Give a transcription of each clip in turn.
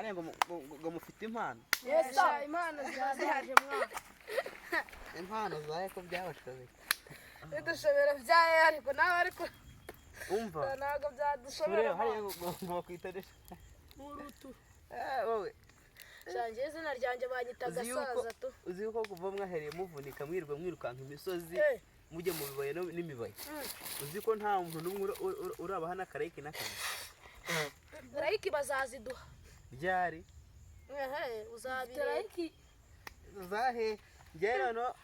Hariya ngo ngo mufite impano. Yesa, impano ziba zihaje mwana. Impano zawe ko byabashoboye? Bidushobera byaye, ariko nawe, ariko Umva. ntabwo byadushobera. Tureba hariya ngo bakwita nde? Murutu. Eh, wowe. Shange, izina ryanjye banyita Uzi yuko Gasaza tu. Uzi yuko kuva mwahereye muvunika, mwirirwa mwirukanka imisozi, mujya mu bibaya n'imibaya, uzi ko nta muntu n'umwe urabaha n'akarayike n'akamwe? Like bazaziduha. Ryari? Ehe, uzabireba. Zahe? Njyewe noneho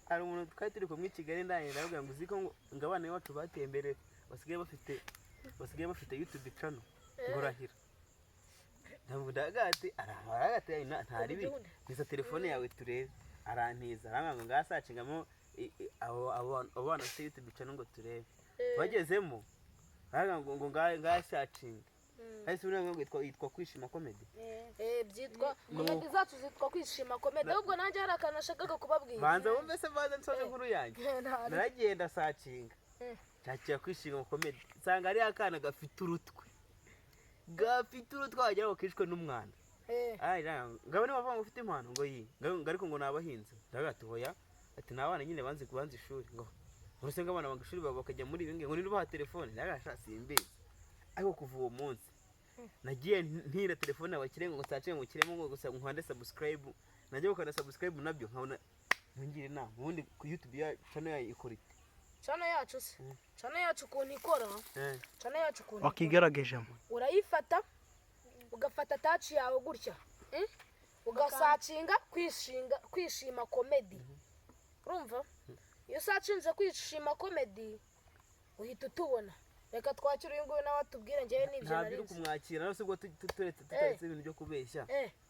hari umuntu twari turi kumwe i Kigali, ndangije ndababwira ngo uzi ko ngo abana bacu bateye imbere, basigaye bafite YouTube channel, ngo rahira. Ndavuga ati aravuga ati ntaribi, ntiza telefone yawe turebe. Arantiza, arambwira ngo ngaha searchingamo abo bana bafite YouTube channel ngo turebe. Bagezemo baravuga ngo ngaha searchinga hahise buriya ngo yitwa Kwishima Comedy. Eh, byitwa comedy zacu zitwa Kwishima Comedy. Ahubwo nanjye hari akantu nashakaga kubabwira. Banza wumve se, banza nsoze inkuru yanjye. Naragenda searchinga, nshakira Kwishima Comedy, nsanga hariyo akana gafite urutwe wagira ngo kishwe n'umwana. Ngabo niba bavuga ngo ufite impano, ngo yi ngo ariko ngo ni abahinzi. Ndavuga ati hoya, ati ni abana nyine banze kubanza ishuri, ngo uretse ngo abana banga ishuri bakajya muri ibi ngibi, ngo niba telefone. Ndavuga sha simbizi. Ariko kuva uwo munsi nagiye ntira telefone abakire ngo searchinge, ngo kiremo, ngo gusa nkande subscribe, najya gukanda subscribe nabyo nkabona. Ntungire inama ubundi ku YouTube ya channel yayo ikora ite? Channel yacu se, channel yacu ukuntu ikora? Channel yacu ukuntu ikora? Wakigaragajemo. Urayifata, ugafata touch yawe gutya, Ugasearchinga kwishinga Kwishima Comedy. Urumva, iyo usearchinze Kwishima Comedy uhita utubona. Reka twakire uyu nguyu nawe atubwire. Njyewe n'ibyo Ntabwo nari uri nzi. Kumwakira no ubwo turetse tutaretse ibintu byo kubeshya,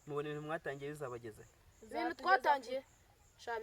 mubona ibintu mwatangiye bizabageza? Ibintu twatangiye sha,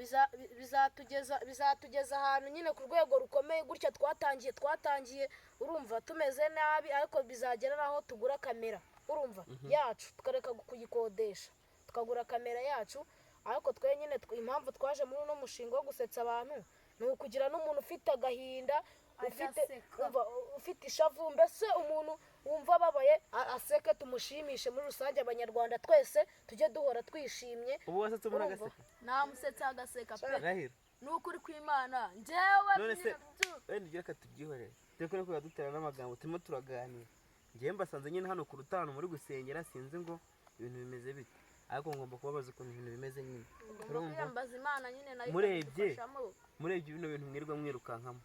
bizatugeza ahantu nyine ku rwego rukomeye gutya. Twatangiye urumva tumeze nabi, ariko bizagera n'aho tugura kamera, urumva, yacu, tukareka kuyikodesha, tukagura kamera yacu. Ariko twe nyine impamvu twaje muri uno mushinga wo gusetsa abantu ni ukugira n'umuntu ufite agahinda, ufite Agaseka. umva, ufite ishavu, mbese umuntu wumva ababaye aseke, tumushimishe. Muri rusange Abanyarwanda twese tujye duhora twishimye. Ubu wasetse umuntu Urumva? agaseka? Namusetsa agaseka pe. Rahira. Ni ukuri kw'Imana njyewe. None se nyine wenda ibyo reka tubyihorere, turi ko kujya dutera n'amagambo, turimo turaganira. Njyewe mbasanze nyine hano ku rutano muri gusengera, sinzi ngo ibintu bimeze bite, ariko ngomba kubabaza ukuntu ibintu bimeze nyine. Ugomba Urumva? kwiyambaza Imana nyine nayo ikabidufashamo. Murebye bino bintu mwirirwa mwirukankamo,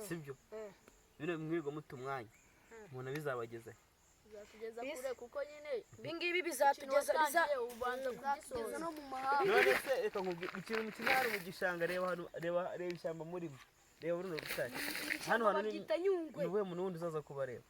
sibyo? Bino mwirirwa muta umwanya, mubona bizabageza he? Bizatugeza Bisi. kure kuko nyine Ibingibi ikintu bizatugeza watangiye ubanza kugisoza. No mu mahanga. None se reka nkubwire ikintu mukina hano mu gishanga. Reba hano, reba ishyamba murimo, reba runo rutare hano. Hano ni Babyita Nyungwe. Ni uwuhe muntu wundi uzaza kubareba?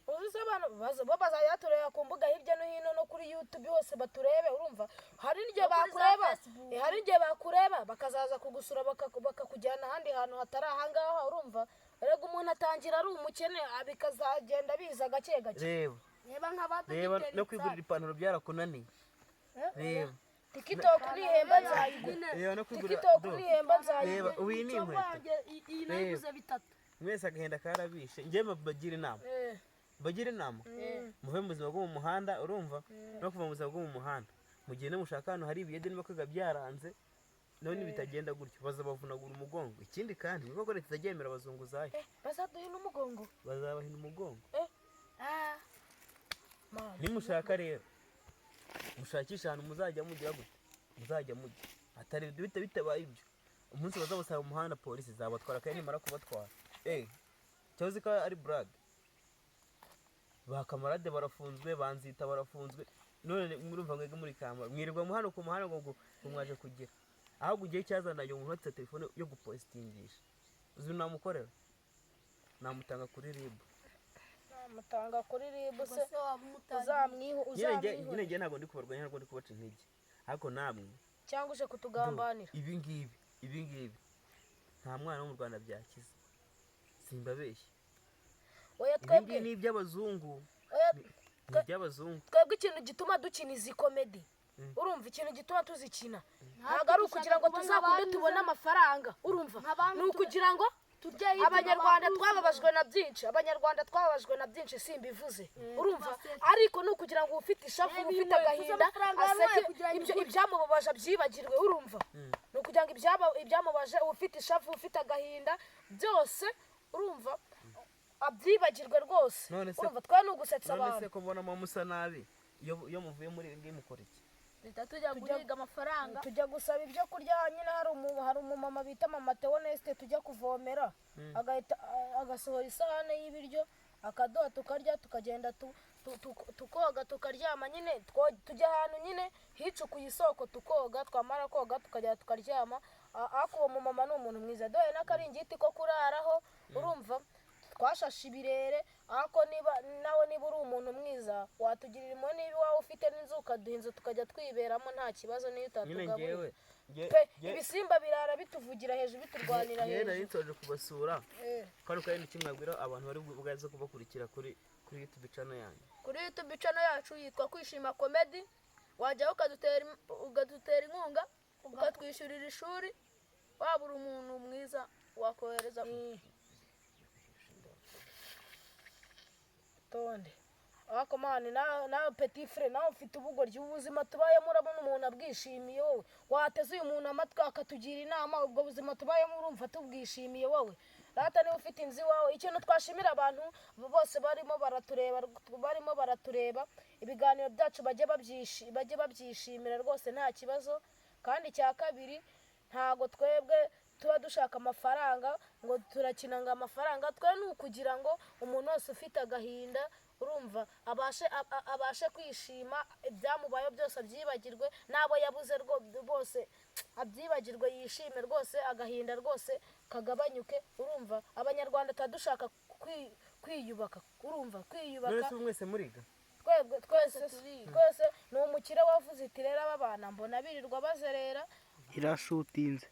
Uzi se abantu bo bazajya batureba ku mbuga hirya no hino, no kuri YouTube hose baturebe. Urumva, hari n'igihe No kuri za bakureba Facebook. Hari n'igihe bakureba bakazaza kugusura, bakakujyana ahandi hantu hatari ahangaha. Urumva, erega umuntu atangira ari umukene, bikazagenda biza gake gake. Reba. Reba nk'abadogiteri. Reba, no kwigurira ipantaro byarakunaniye, reba. TikTok nihemba nzayigura. Reba, no kwigurira TikTok do. nihemba Reba. nzayigura. Ubu iyi ni inkweto. Iyi nayiguze bitatu. Mwese agahinda karabishe. Njyewe mbagira inama, mbagira inama, muve mu buzima bwo mu muhanda. Urumva, no kuva mu buzima bwo mu muhanda, mugende mushaka ahantu hari ibiyede. Niba kwiga byaranze, none bitagenda gutyo bazabavunagura umugongo. Ikindi kandi, wibuke ko leta itajya yemera abazunguzayi. Bazaduhina umugongo. Bazabahina umugongo. Mana. Nimushaka rero mushakishe ahantu muzajya mujya gute, muzajya mujya atari bite. Bitabaye ibyo, umunsi bazabasaba mu muhanda polisi izabatwara, kandi nimara kubatwara, cyozi ko ari burage. Ba kamarade barafunzwe, banzita barafunzwe. None murumva mwebwe muri kamara mwirirwa mu hano ku muhanda ngo mwaje kugira. Ahubwo igihe cyazanaye umuntu afite telefone yo gupositingisha, uzi namukorera? Namutanga kuri RIB. Namutanga kuri RIB se? Se waba umutangiye. Uzamwiho Nyine njye nyine uzamwihorera. Njye ntabwo ndi kubarwanya, ntabwo ndi kubaca intege, ariko namwe Cyangwa uje kutugambanira? Ibi ngibi nta mwana wo mu Rwanda byakiza, simbabeshye. Oya. Ibi Twebwe ngibi ni iby'abazungu. Oya. Ni iby'abazungu. Twebwe ikintu gituma dukina izi comedy, urumva, ikintu gituma tuzikina ntabwo ari ukugira ngo Dushaka tuzakunde kubona tubone amafaranga, urumva, Nka banki. Ni ukugira ngo Turya hiti Abanyarwanda na ba twababajwe na byinshi, abanyarwanda twababajwe na byinshi, simbivuze, urumva? Tubaseke. Ariko ni ukugira ngo ufite ishavu, Reba ufite inkweto agahinda z'amafaranga yamuhaye aseke, kugira ngo ibyo igure. ibyamubabaje abyibagirwe, urumva? Ni ukugira ngo ibyamubaje, ufite ishavu, ufite agahinda, byose, urumva, abyibagirwe rwose. None se- Urumva, twe ni ugusetsa None se abantu. ko mbona musa nabi, iyo muvuye muri ibi ngibi mukora iki? Duhita tujya guhiga amafaranga. Tujya gusaba ibyo kurya nyine. Hari umumama bita Mama Theoneste tujya kuvomera, agahita agasohora isahane y'ibiryo akaduha, tukarya, tukagenda tukoga, tukaryama nyine. Tujya ahantu nyine hicukuye isoko tukoga, twamara koga tukagera tukaryama. Ariko uwo mumama ni umuntu mwiza, duhaye n'akaringiti ko kuraraho, urumva? Twashashe ibirere. Ariko niba nawe, niba uri umuntu mwiza, watugirira impuhwe, niba iwawe ufite n'inzu ukaduha inzu tukajya twiberamo, nta kibazo, niyo Nyine utatugaburira. ngewe Pe, ibisimba birara bituvugira hejuru, biturwanira ngewe nari hejuru. nsoje kubasura. Kano kandi ni kimwe mwabwira abantu bari bwaze kubakurikira kuri YouTube channel yanyu. Kuri YouTube channel yacu yitwa Kwishima Comedy, wajyaho ukadutera inkunga, ukatwishyurira ishuri, waba uri umuntu mwiza wakohereza. Tonde, ariko man, nawe petit frère, nawe ufite ubugoryi. Ubuzima tubayemo urabona umuntu abwishimiye? Wowe wateze uyu muntu amatwi akatugira inama, ubwo buzima tubayemo urumva tubwishimiye? Wowe rata, niba ufite inzu iwawe, ikintu twashimira abantu bose barimo baratureba ibiganiro byacu, bajye babyishimira rwose, nta kibazo. Kandi icya kabiri, ntago twebwe tuba dushaka amafaranga ngo turakina ngo amafaranga. Twe ni ukugira ngo umuntu wese ufite agahinda, urumva, abashe kwishima, ibyamubayeho byose abyibagirwe, n'abo yabuze bose abyibagirwe, yishime rwose, agahinda rwose kagabanyuke. Urumva, abanyarwanda tuba dushaka kwiyubaka, urumva, kwiyubaka. None se ubu mwese muriga? Twebwe twese, twese. Ni umukire wavuze iti: "Rero aba bana mbona birirwa bazerera." Irashutinze.